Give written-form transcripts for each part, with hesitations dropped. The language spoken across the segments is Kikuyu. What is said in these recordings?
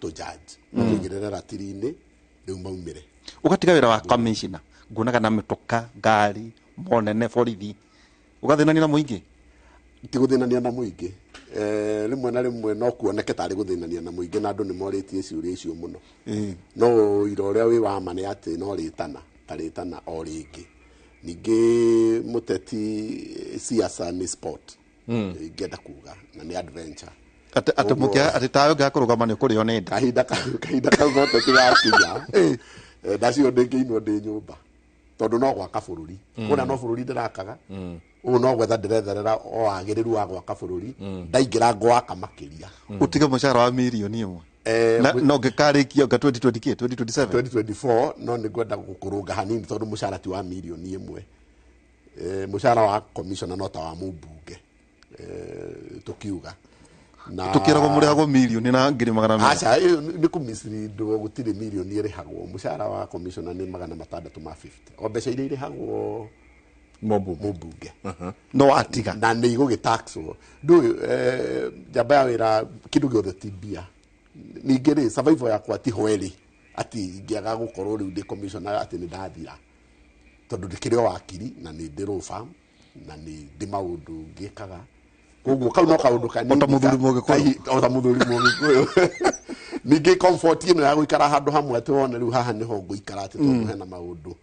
matũ judge, matũigĩrĩre ratiri-inĩ rĩu maumĩre. Ũgatiga wĩra wa commissioner, nguonaga na mĩtoka, ngari, monene, borithi, ũgathĩnania na mũingĩ. Ti gũthĩnania na mũingĩ. Rĩmwe na rĩmwe no kuoneke tarĩ gũthĩnania na mũingĩ, na andũ nĩ morĩtie ciũria icio mũno. No ũira ũrĩa wĩ wa ma nĩ atĩ no rĩtana ta rĩtana o rĩngĩ. Ningĩ mũteti, siasa nĩ sport, ingĩenda kuga, na nĩ adventure. Atĩ mũkĩa atĩ tawe ũngĩaga kũrũgama nĩ ũkũrĩo nĩ nda. Kahinda kau goteti gakinya, ndacio ndĩngĩinwo ndĩ nyũmba, tondũ no gwaka bũrũri kũrĩa, no bũrũri ndĩrakaga ũũ, no gwetha ndĩretherera o wagĩrĩru wa gwaka bũrũri. Ndaingĩra ngwaka makĩria. Ũtige mũcara wa 1 mirioni. Na no ngĩkarĩkia nga 2020 kĩ 2027? 2024. No nĩ ngwenda gũkũrũnga hanini, tondũ mũcara ti wa 1 mirioni. Mũcara wa commissioner no ta wa mũmbunge, tũkiuga na Tũkĩragwo mũrĩhagwo 1,200,000. Aca, ĩyo nĩ kũmisleadwo. Gũtirĩ mirioni ĩrĩhagwo. Mũcara wa commissioner nĩ 650, o mbeca iria irĩhagwo Mũmbunge. Mũmbunge. No watiga. Na nĩ igũgĩtaxwo ndũĩ. Njamba ya wĩra, kĩndũ gĩothe ti mbia. Ningĩ rĩ, survival yakwa ti hweri atĩ ingĩaga gũkorwo rĩu ndĩ commissioner atĩ nĩ ndathira, tondũ ndĩkĩrĩ o wakiri na nĩ ndĩ law firm na nĩ ndĩ maũndũ ngĩkaga. Koguo kau no kaũndũ kanini. O ta mũthuri Mũgĩkũyũ. O ta mũthuri Mũgĩkũyũ. Ningĩ comfort ĩno ya gũikara handũ hamwe, atĩ wone rĩu haha nĩho ngũikara, atĩ tondũ hena maũndũ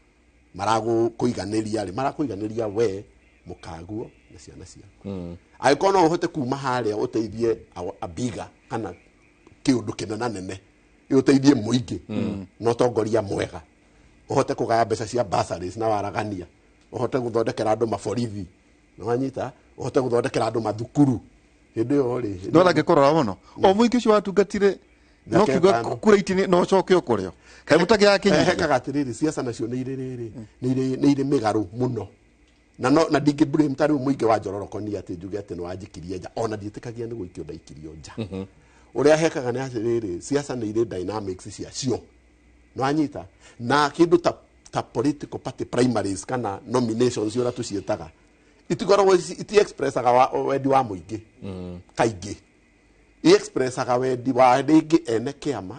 maragũkũiganĩria rĩ, marakũiganĩria we, mũkaguo na ciana ciaku. Angĩkorwo no ũhote kuma harĩa ũteithie abiga kana kĩũndũ kĩnenanene, ũteithie mũingĩ na ũtongoria mwega, ũhote kũgaya mbeca cia bursaries na waragania, ũhote gũthondekera andũ maborithi na wanyita, ũhote gũthondekera andũ mathukuru hĩndĩ ĩyo rĩ. No angĩkũrora mũno o mũingĩ ũcio watungatire no Mĩaka kiuga 5. Kura itini no ũcoke ũkũrĩo kaĩ mũtagĩakinyia. Hekaga atĩrĩrĩ, siasa nacio nĩ irĩ rĩrĩ, nĩ irĩ mĩgarũ mũno, na no na ndingĩ blame ta rĩu mũingĩ wa Njororoko ni atĩ njuge atĩ nĩ wanjikirie nja. Ona ndiĩtĩkagia nĩ gũikio ndaikirio nja. Ũrĩa hekaga nĩ atĩrĩrĩ, siasa nĩ irĩ dynamics ciacio, nĩwanyita, na kĩndũ ta political party primaries kana nominations ũrĩa tũciĩtaga itikoragwo iti expressaga wendi wa mũingĩ. Kaingĩ i expressaga wendi wa rĩngĩ ene kĩama,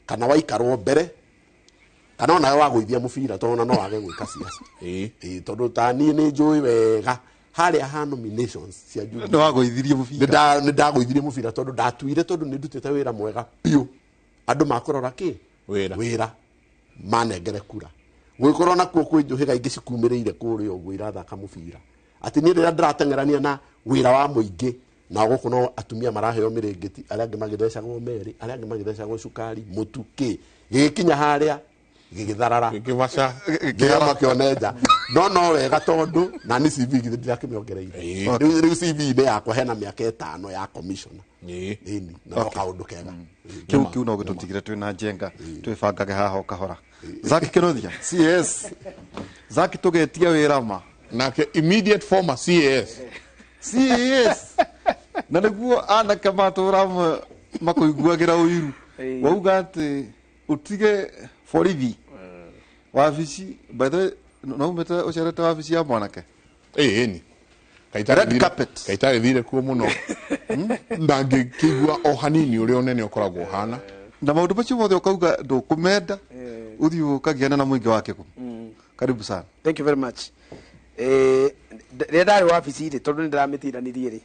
kana waikarwo mbere, kana onawe wagũithia mũbira, tondũ ona no wage gwĩka siasa. Ĩĩ, tondũ ta niĩ nĩ njũĩ wega harĩa ha nominations cia Jubilee. Nĩ wagũithirie mũbira. Nĩ ndagũithirie mũbira, tondũ ndatuire, tondũ nĩ ndutĩte wĩra mwega biũ, andũ makũrora kĩ? Wĩra. Wĩra manengere kura. Gũgĩkorwo nakuo kwĩ njũhĩga ingĩ cikumĩrĩire kũrĩa ũguo irathaka mũbira, atĩ niĩ rĩrĩa ndĩrateng'erania na wĩra wa mũingĩ, na gũkũ no atumia maraheo mĩrĩngĩti, arĩa angĩ magĩthecagwo merĩ, arĩa angĩ magĩthecagwo cukari, mũtu, kĩ gĩgĩkinya harĩa gĩgĩtharara. Gĩkĩbaca. Ngĩra makĩone nja. No wega, tondũ na nĩ CV githĩ ndirakĩmĩongereire. Rĩu CV-inĩ yakwa hena mĩaka 5 ya commissioner. Ĩni, na no kaũndũ kega. Kiu no gĩtũtigire twĩna njenga twĩbangage haha o kahora. Zaki Kĩnuthia, CS Zaki, tũgetia wĩra ma. Nake immediate former CAS. CS na nĩguo anake matũra amwe makũiguagĩra ũiru. Wauga atĩ ũtige borithi, wabici. By the way, no umĩte ũcerete wabici ya mwanake? Ĩĩ ni. Red carpet. Kaitagĩthire kuo mũno na ngĩkĩigua o hanini ũrĩa ũnene ũkoragwo ũhana. Na maũndũ macio mothe ũkauga ndũkũmenda, ũthiĩ ũkagiana na mũingĩ wa Kĩgũm. Karibu sana. Thank you very much. Rĩrĩa ndarĩ wabici rĩ, tondũ nĩ ndĩramĩtiranirie rĩ,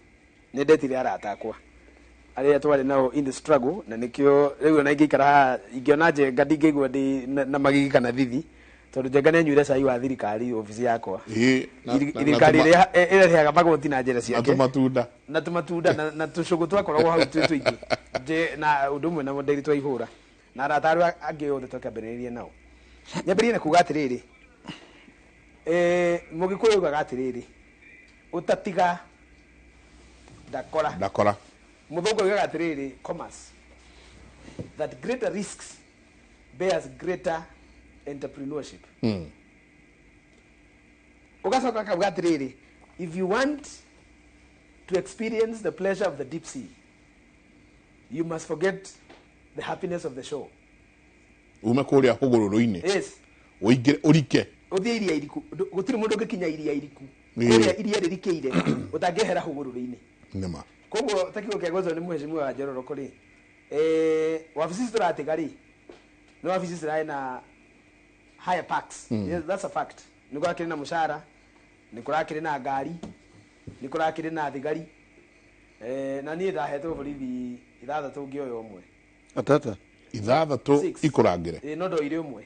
nĩ ndetire arata akwa arĩa twarĩ nao in the struggle, na nĩkĩo rĩu ona ingĩikara haha ingĩona Njenga ndingĩigua ndĩ na magigi kana thithi, tondũ Njenga nĩ anyuire cai wa thirikari obici yakwa. Thirikari ĩrĩa ĩrĩhaga magoti na njĩra na ciake. Tũmatunda. Na tũmatunda na tũcũgũ twakoragwo hau twĩ tũingĩ. Na ũndũ ũmwe na ndĩri twaihũra na arata arĩa angĩ othe twakĩambĩrĩria nao. Nyambĩrĩrie na kuga atĩrĩrĩ, Mũgĩkũyũ augaga atĩrĩrĩ, ũtatiga ndakora. Ndakora. Mũthũngũ augaga atĩrĩrĩ, commerce, that greater risks bears greater entrepreneurship. Ũgacoka akauga atĩrĩrĩ, if you want to experience the pleasure of the deep sea, you must forget the happiness of the shore. Ume kũrĩa hũgũrũrũ-inĩ. Ũingĩre ũrike. Ũthiĩ iria iriku. Gũtirĩ mũndũ ũngĩkinya iria iriku kũrĩa iria rĩrikĩire ũtangĩehera hũgũrũrũ-inĩ. Nĩma. Koguo ta kiugo kĩa gwetwo nĩ mheshimiwa wa Njororoko rĩ, Wabici ici tũratiga rĩ, nĩ wabici cirarĩ na higher perks. Yes, that's a fact. Nĩ kũrakĩrĩ na mũcara, nĩ kũrakĩrĩ na ngari, nĩ kũrakĩrĩ na thigari. Na niĩ ndahetwo borithi 6 ngĩoya ũmwe. Atata. 6 Six. Ikũrangĩre. No ndoire ũmwe.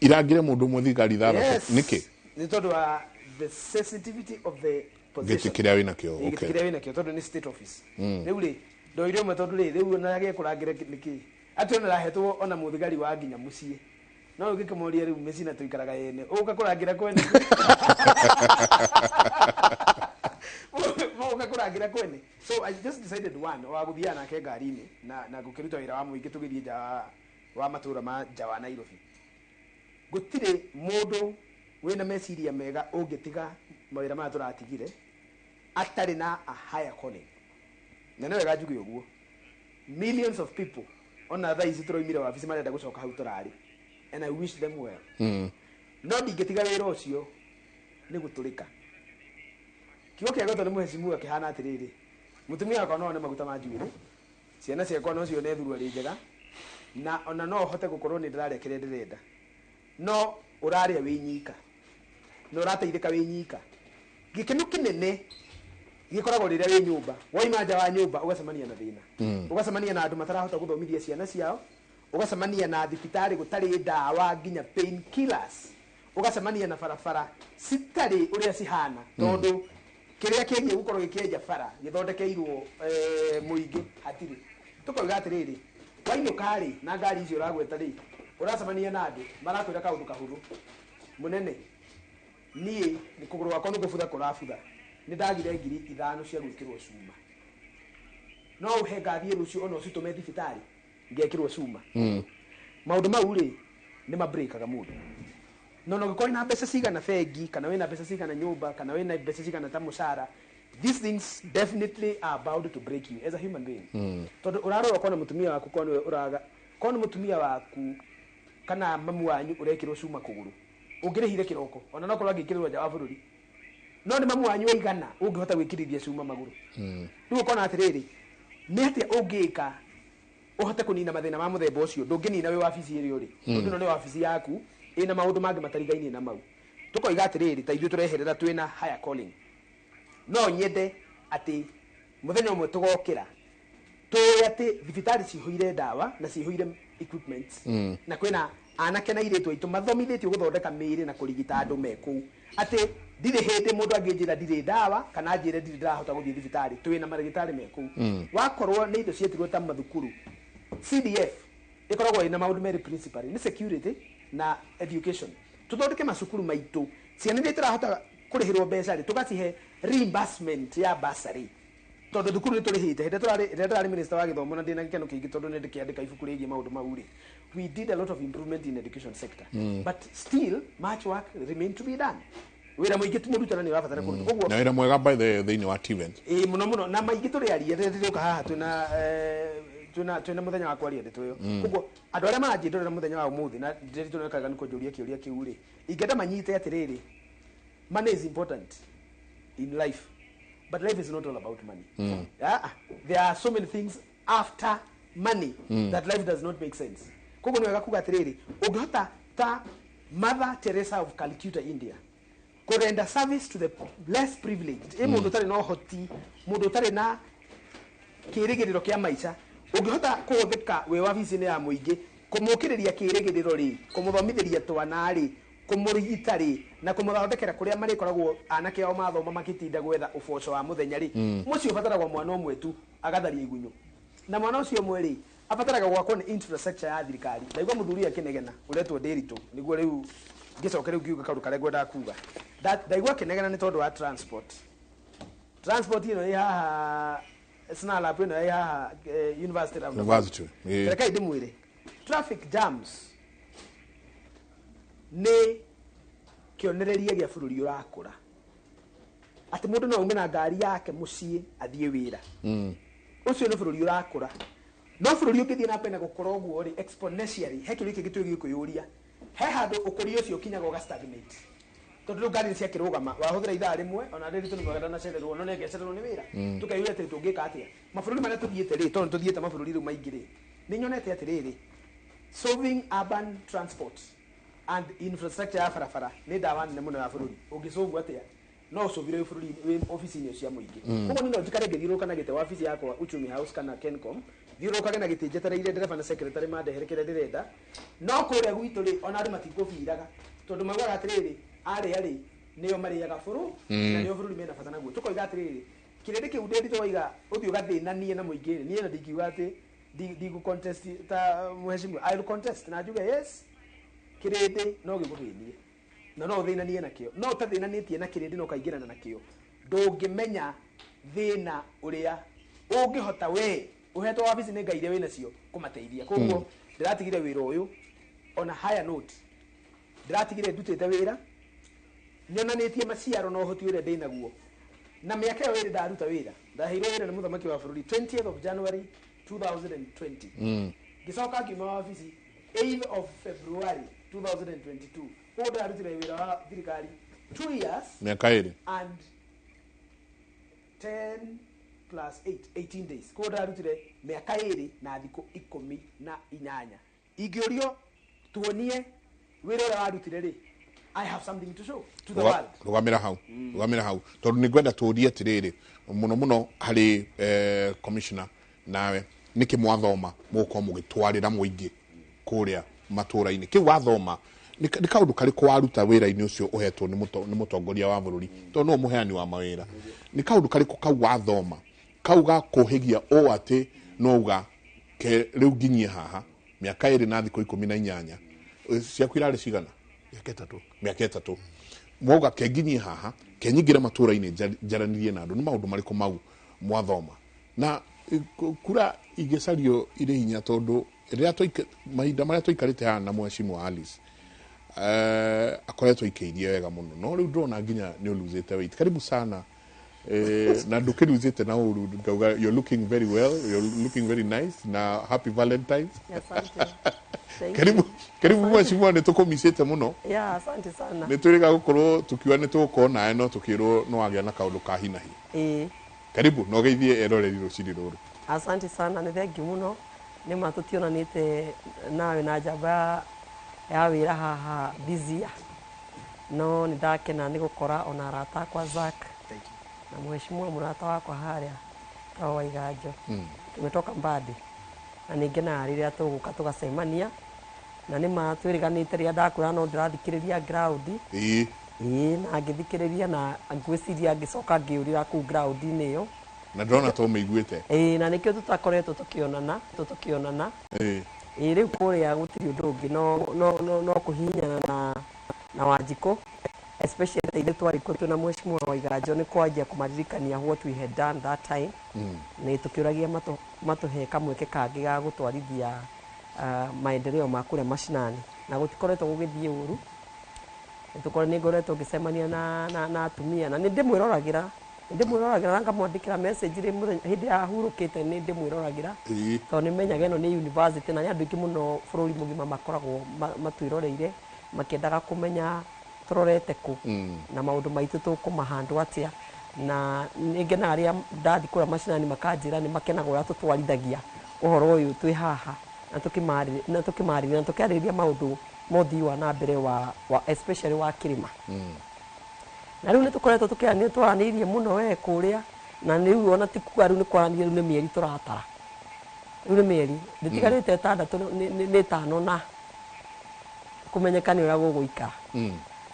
Irangĩre mũndũ ũmwe thigari 6? Yes. Nĩkĩ? Nĩ tondũ wa the sensitivity of the position. Gĩtĩ kĩrĩa wĩnakĩo. Gĩtĩ Okay. kĩrĩa wĩnakĩo tondũ nĩ state office. Rĩu rĩ, ndoire ũmwe tondũ rĩ, rĩu ona gĩkũrangĩre nĩkĩ? Atĩ ona ndahetwo ona mũthigari wa nginya mũciĩ. No ũngĩkĩmoria rĩu mĩciĩ na tũikaraga ene. Ũka kũrangĩra kwene. Ũka kũrangĩra kwene. So I just decided one wa gũthiaga nake ngari-inĩ na gũkĩruta wĩra wa mũingĩ tũgĩthiĩ nja wa matũũra ma nja wa Nairobi. Gũtirĩ mũndũ wĩna meciria mega ũngĩtiga mawĩra maya tũratigire atarĩ na a higher calling. Na nĩ wega njuge ũguo. Millions of people ona thaa ici tũroimire wabici marenda gũcoka hau tũrarĩ, and I wish them well. No ndingĩtiga wĩra ũcio nĩ gũtũrĩka. Kiugo kĩa gwetwo nĩ mũhecimu akĩhana atĩrĩrĩ, mũtumia wakwa no one maguta ma njuĩrĩ, ciana ciakwa no cione thuruarĩ njega, na ona no hote gũkorwo nĩ ndĩrarĩa kĩrĩa ndĩrenda. No ũrarĩa wĩ nyika, na ũrateithĩka wĩ nyika. Gĩkeno kĩnene gĩkoragwo rĩrĩa wĩ nyũmba, waima nja wa nyũmba ũgacemania na thĩna, ũgacemania na andũ matarahota gũthomithia ciana ciao, ũgacemania na thibitarĩ gũtarĩ ndawa nginya pain killers, ũgacemania na barabara citarĩ ũrĩa cihana, tondũ kĩrĩa kĩgiĩ gũkorwo gĩkĩenja bara gĩthondekeirwo mũingĩ hatirĩ. Tũkoiga atĩrĩrĩ, wainũka rĩ na ngari icio ũragweta rĩ, ũracemania na andũ marakwĩra kaũndũ kahũthũ, mũnene, niĩ nĩ kũgũrũ gwakwa nĩ kũbutha kũrabutha, nĩ ndagire 5,000 cia gwĩkĩrwo cuma, no ũhe ngathiĩ rũciũ ona ũcitũme thibitarĩ ngekĩrwo cuma. Maũndũ mau rĩ nĩ mabreakaga mũndũ. No no ũngĩkorwo wĩna mbeca cigana bengi, kana wĩna mbeca cigana nyũmba, kana wĩna mbeca cigana ta mũcara, these things definitely are bound to break you as a human being. Tondũ ũrarora ũkona mũtumia waku, korwo nĩwe ũraga, korwo nĩ mũtumia waku kana mamu wanyu ũrekĩrwo cuma kũgũrũ, ũngĩrĩhire kĩroko ona no korwo angĩkĩrĩrwo nja wa bũrũri, no nĩ mamu wanyu aigana ũngĩhota gwĩkĩrithia cuma magũrũ. Rĩu ũkona atĩrĩrĩ, nĩ atĩa ũngĩka ũhote kũnina mathĩna ma mũthemba ũcio? Ndũngĩnina wĩ wabici ĩrĩa ũrĩ, tondũ ĩno nĩ wabici yaku ĩna maũndũ mangĩ matarigainie na mau. Tũkoiga atĩrĩrĩ, ta ithuĩ tũreherera twĩna higher calling, no nyende atĩ mũthenya ũmwe tũgokĩra tũĩ atĩ thibitarĩ cihũire ndawa na cihũire equipment, na kwĩna anake na airĩtu aitũ mathomithĩtio gũthondeka mĩĩrĩ na kũrigita andũ me kũu, atĩ ndirĩ hĩndĩ mũndũ angĩnjĩra ndirĩ ndawa kana anjĩre ndirĩ ndĩrahota gũthiĩ thibitarĩ, twĩna marĩgĩtarĩ me kũu. Wakorwo nĩ indo cietirwo ta mathukuru, CDF ĩkoragwo ĩna maũndũ merĩ principally, nĩ security na education. Tũthondeke macukuru maitũ, ciana iria itarahota kũrĩhĩrwo mbeca rĩ, tũgacihe reimbursement ya bursary, tondũ thukuru nĩ tũrĩhĩte. Hĩndĩ rĩrĩa ndĩrarĩ minister wa gĩthomo, na ndĩna gĩkeno kĩingĩ tondũ nĩ ndĩkĩandĩka ibuku rĩgiĩ maũndũ mau rĩ, we did a lot of improvement in education sector, but still much work remain to be done. Wĩra mũingĩ mũrutana nĩ ũrabatara kũrutwo. Koguo Na wĩra mwega by the thĩinĩ wa TVET. Ĩĩ, mũno mũno, na maingĩ tũrĩaria rĩrĩa tũrĩũka haha twĩna mũthenya wa kwaria ndeto ĩyo. Koguo andũ arĩa maranjĩndorera mũthenya wa ũmũthĩ, na ndĩrĩ kaga nĩ kũnjũria kĩũria kĩu rĩ, ingĩenda manyite atĩrĩrĩ, money is important in life, but life is not all about money. Yeah, there are so many things after money that life does not make sense. Koguo nĩ wega kuga atĩrĩrĩ, ũngĩhota ta Mother Teresa of Calcutta, India, kũrenda service to the less privileged, ĩ mũndũ ũtarĩ na ũhoti, mũndũ ũtarĩ na kĩrĩgĩrĩro kĩa maica, ũngĩhota kũhũthĩka wĩ wabici-inĩ ya mũingĩ kũmũkĩrĩria kĩrĩgĩrĩro rĩ, kũmũthomithĩria twana rĩ, kũmũrigita rĩ, na kũmũthondekera kũrĩa marĩkoragwo anake ao mathoma makĩtinda gwetha ũboco wa mũthenya rĩ, mũciĩ ũbataragwo mwana ũmwe tu agatharia igunyũ, na mwana ũcio ũmwe rĩ, abataraga gwakwo nĩ infrastructure ya thirikari. Ndaigua mũthuri akĩnegena ũretwo Ndĩritũ, nĩguo rĩu ngĩcoke rĩu ngiuga kaũndũ karĩa ngwendaga kuga. Ndaigua akĩnegena nĩ tondũ wa transport ĩno ĩ haha Snarlap, ĩno ĩ haha university roundabout. University, ĩĩ. Rekei ndĩmwĩre, traffic jams nĩ kĩonereria gĩa bũrũri ũrakũra, atĩ mũndũ no aume na ngari yake mũciĩ athiĩ wĩra. Ũcio nĩ bũrũri ũrakũra. No bũrũri ũngĩthiĩ na mbere na gũkũra ũguo rĩ, exponentially, he kĩũria kĩngĩ twĩgiĩ kwĩyũria, he handũ ũkũria ũcio ũkinyaga ũga stagnate, tondũ rĩu ngari nĩ ciakĩrũgama, wahũthĩra ithaa rĩmwe, ona rĩrĩ tũ nĩ mwega ndanacererwo, no nĩngecererwo nĩ wĩra. Tũkeyũria atĩ tũngĩka atĩa mabũrũri marĩa tũthiĩte rĩ, tondũ nĩ tũthiĩte mabũrũri rĩu maingĩ rĩ. Nĩ nyonete atĩrĩrĩ, solving urban transport and infrastructure ya barabara nĩ ndawa nene mũno ya bũrũri. Ũngĩsolve atĩa? No ũcũvire wĩ bũrũri wĩ obici-inĩ cia mũingĩ. Koguo niĩ no njikare ngĩthiũrũrũka na gĩtĩ wabici yakwa Uchumi House kana Kencom, thiũrũrũkage na gĩtĩ njetereire ndereba na secretary mandehere kĩrĩa ndĩrenda. No kũrĩa gwitũ rĩ, ona andũ matikũbiraga tondũ maugaga atĩrĩrĩ, arĩa rĩ nĩo marĩaga bũrũ na nĩo bũrũri mena bata naguo. Tũkoiga atĩrĩrĩ, kĩrĩndĩ kĩu ndĩndĩ waiga ũthiĩ ũgathĩnanie na mũingĩ rĩ, niĩ na ndingiuga atĩ ndigũ contest ta mheshimiwa. I will contest na njuge yes, kĩrĩndĩ no gĩgũthĩnie na no ũthĩnanie nakĩo, no ũtathĩnanĩtie na kĩrĩndĩ no ũkaingĩrana nakĩo, ndũngĩmenya thĩna ũrĩa ũngĩhota we ũhetwo wabici nĩ Ngai iria wĩnacio kũmateithia. Koguo ndĩratigire wĩra ũyũ on a higher note, ndĩratigire ndutĩte wĩra nyonanĩtie maciaro na ũhoti ũrĩa ndĩnaguo. Na mĩaka ĩyo ĩrĩ ndaruta wĩra, ndaheirwo wĩra nĩ mũthamaki wa bũrũri 20th of January 2020, ngĩcoka ngiuma wabici 8th of February 2022. Koguo ndĩrarutire wĩra wa thirikari 2 years Mĩaka 2 and 10 plus 8, 18 days. Koguo ndĩrarutire mĩaka 2 na thikũ 18. Ingĩũrio tuonie wĩra ũrĩa warutire rĩ, I have something to show to the world. Rũgamĩra hau, rũgamĩra hau, tondũ nĩ ngwenda tũrie atĩrĩrĩ, mũno mũno harĩ commissioner nawe, nĩkĩ mwathoma mũgũkorwo mũgĩtwarĩra mũingĩ kũrĩa matũra-inĩ? Kĩu wathoma nĩ kaũndũ karĩkũ waruta wĩra-inĩ ũcio ũhetwo nĩ mũtongoria wa bũrũri, tondũ nĩwe mũheani wa mawĩra? Nĩ kaũndũ karĩkũ kau wathoma kau ga kũhĩgia ũũ atĩ no uga ke rĩu nginyie haha mĩaka 2 na thikũ 18? Ciaku irarĩ cigana? Mĩaka 3. Mĩaka 3. Mwauga ke nginyie haha, ke nyingĩre matũra-inĩ njaranirie na andũ. Nĩ maũndũ marĩkũ mau mwathoma? Na kura igĩcario irĩ hinya, tondũ rĩrĩa mahinda marĩa tũikarĩte haha na mheshimiwa Alice, akoretwo aikĩirie wega mũno, no rĩu ndĩrona nginya nĩ ũluzĩte weight. Karibu sana. Na ndũkĩluzĩte na ũru, ngauga you're looking very well, you're looking very nice, na happy Valentines. Asante. Karibu, karibu mheshimiwa, nĩ tũkũmicĩte mũno. Yeah, asante sana. Nĩ twĩrĩga gũkorwo tukiuga nĩ tũgũkorwo nawe, no tũkĩrwo no wagĩa na kaũndũ ka hi na hi. Karibu na ũgeithie eroreri rũcinĩ rũrũ. Asante sana, nĩ thengiũ mũno. Nĩ ma tũtionanĩte nawe na njamba ya wĩra haha this year. No nĩ ndakena nĩ gũkora ona arata akwa Zack na mheshimiwa mũrata wakwa harĩa ta wa Iganjo. Tumetoka mbali na nĩ ngenaga rĩrĩa tũgũka tũgacemania, na nĩ ma twĩrĩganĩte rĩrĩa ndakũra, no ndĩrathikĩrĩria ground. Ĩĩ, na ngĩthikĩrĩria na ngwĩciria ngĩcoka ngĩũrĩra kũu ground-inĩ ĩyo. Na ndĩrona to ũmĩiguĩte. Ĩĩ, na nĩkĩo tũtakoretwo tũkĩonana. Ĩĩ, rĩu kũrĩa gũtirĩ ũndũ ũngĩ no kũhihinyana na Wanjikũ, especially ithuĩ twarĩ kuo twĩna mheshimiwa wa Iganjo, nĩ kwanjia kũmaririkania what we had done that time. Nĩ tũkĩũragia matũhe kamweke kangĩ ga gũtwarithia maendeleo ma kũrĩa mashinani, na gũtikoretwo gũgĩthiĩ ũru. Nĩ ngoretwo ngĩcemania na atumia, na nĩ ndĩmwĩroragĩra na ngamwandĩkĩra message rĩ mũthenya hĩndĩ ya hurũkĩte, nĩ ndĩmwĩroragĩra tondũ nĩ menyaga ĩno nĩ university, na nĩ andũ aingĩ mũno bũrũri mũgima makoragwo matwĩroreire makĩendaga kũmenya tũrorete kũ na maũndũ maitũ tũkũmahandwo atĩa. Na nĩ ngenaga rĩrĩa ndathiĩ kũrĩa macinani makanjĩra nĩ makenaga ũrĩa tũtwarithagia ũhoro ũyũ twĩ haha, na tũkĩmarĩria na tũkĩarĩrĩria maũndũ ma ũthii wa na mbere wa especially wa kĩrĩma. Na rĩu nĩ tũkoretwo tũkĩaranĩria, twaranĩirie mũno we kũrĩa, na rĩu ona ti kuga rĩu nĩ kwaranĩria, rĩu nĩ mĩeri tũratara, rĩu nĩ mĩeri ndĩtigarĩte 6 nĩ 5 na kũmenyeka nĩ ũrĩa gũgũikara.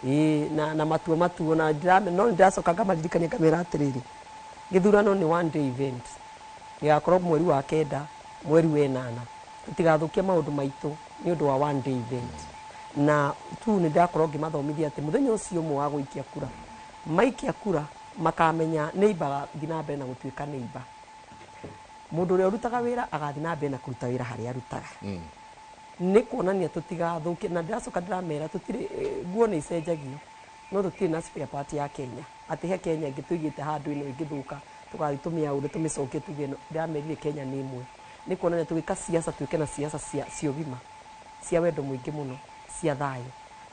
Ĩĩ, na matuo na no ndĩracoka ngamaririkania ngamera atĩrĩrĩ, gĩthurano nĩ one day event, gĩgakorwo mweri wa 9 mweri wa 8, tũtigathũkie maũndũ maitũ nĩ ũndũ wa one day event. Na tu nĩ ndakorwo ngĩmathomithia atĩ mũthenya ũcio ũmwe wa gũikia kura, maikia kura makamenya neighbor agathiĩ na mbere na gũtuĩka neighbor, mũndũ ũrĩa ũrutaga wĩra agathiĩ na mbere na kũruta wĩra harĩa arutaga. Nĩ kuonania tũtigathũkie. Na ndĩracoka ndĩramera tũtirĩ, nguo nĩ icenjagio, no tũtirĩ na spare part ya Kenya, atĩ he Kenya ĩngĩ tũigĩte handũ ĩno ĩngĩthũka tũgathiĩ tũmĩaũre tũmĩcokie tuge ĩno. Ndĩramerire Kenya nĩ ĩmwe. Nĩ kuonania tũgĩka siasa tuĩke na siasa cia ũgima, cia wendo mũingĩ mũno, cia thayũ,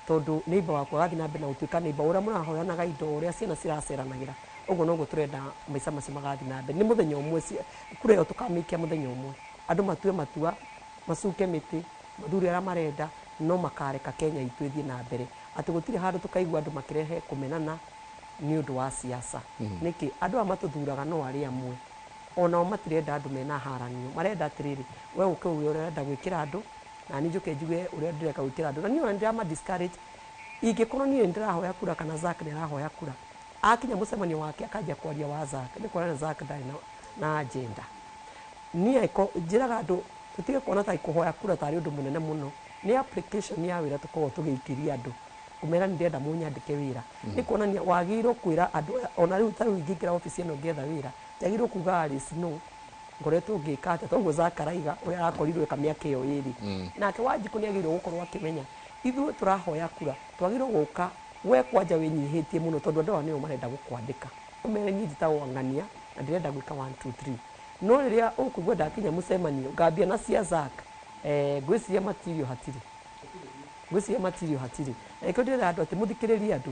tondũ neighbor waku agathiĩ na mbere na gũtuĩka neighbor, ũrĩa mũrahoyanaga indo, ũrĩa ciana ciraceranagĩra, ũguo noguo tũrenda maica macio magathiĩ na mbere. Nĩ mũthenya ũmwe kura ĩyo tũkamĩikia mũthenya ũmwe, andũ matue matua Macuke mĩtĩ, mathure arĩa marenda, no makareka Kenya itũ ĩthiĩ na mbere. Atĩ gũtirĩ handũ tũkaigua andũ makĩrehe kũmenana nĩ ũndũ wa siasa. Nĩkĩ? Andũ aya matũthuraga no arĩa amwe. Onao matirenda andũ mena haranio. Marenda atĩrĩrĩ, we ũke uge ũrĩa ũrenda gwĩkĩra andũ, na niĩ njũke njuge ũrĩa ndĩreka gwĩkĩra andũ. Na niĩ ona nĩndĩrama discourage, ingĩkorwo niĩ nĩndĩrahoya kura kana Zack nĩarahoya kura, akinya mũcemanio wake akanjia kwaria wa Zack, nĩ kuonania Zack ndarĩ na agenda. Niĩ njĩraga andũ tũtige kuona ta kũhoya kura tarĩ ũndũ mũnene mũno. Nĩ application ya wĩra tũkoragwo tũgĩikĩria andũ, kũmera nĩ ndĩrenda mũnyandĩke wĩra. Nĩ kuonania wagĩrĩirwo kwĩra andũ aya, ona rĩu ta rĩu ingĩingĩra obici ĩno ngĩetha wĩra, njagĩrĩirwo kuga Alice no ngoretwo ngĩka atĩa, toguo Zack araiga ũrĩa arakorirwo eka mĩaka ĩyo ĩrĩ. Nake Wanjikũ nĩ agĩrĩirwo gũkorwo akĩmenya ithuĩ tũrahoya kura, twagĩrĩirwo gũka we kwanja wĩnyihĩtie mũno tondũ andũ aya nĩo marenda gũkwandĩka. Ũmere niĩ njĩtagwo Ng'ania na ndĩrenda gwĩka 1 2 3. No rĩrĩa ũkũigua ndakinya mũcemanio ngambia na cia Zack, ngwĩciria material hatirĩ. Ngwĩciria material hatirĩ. Na nĩkĩo ndĩrera andũ atĩ mũthikĩrĩrie andũ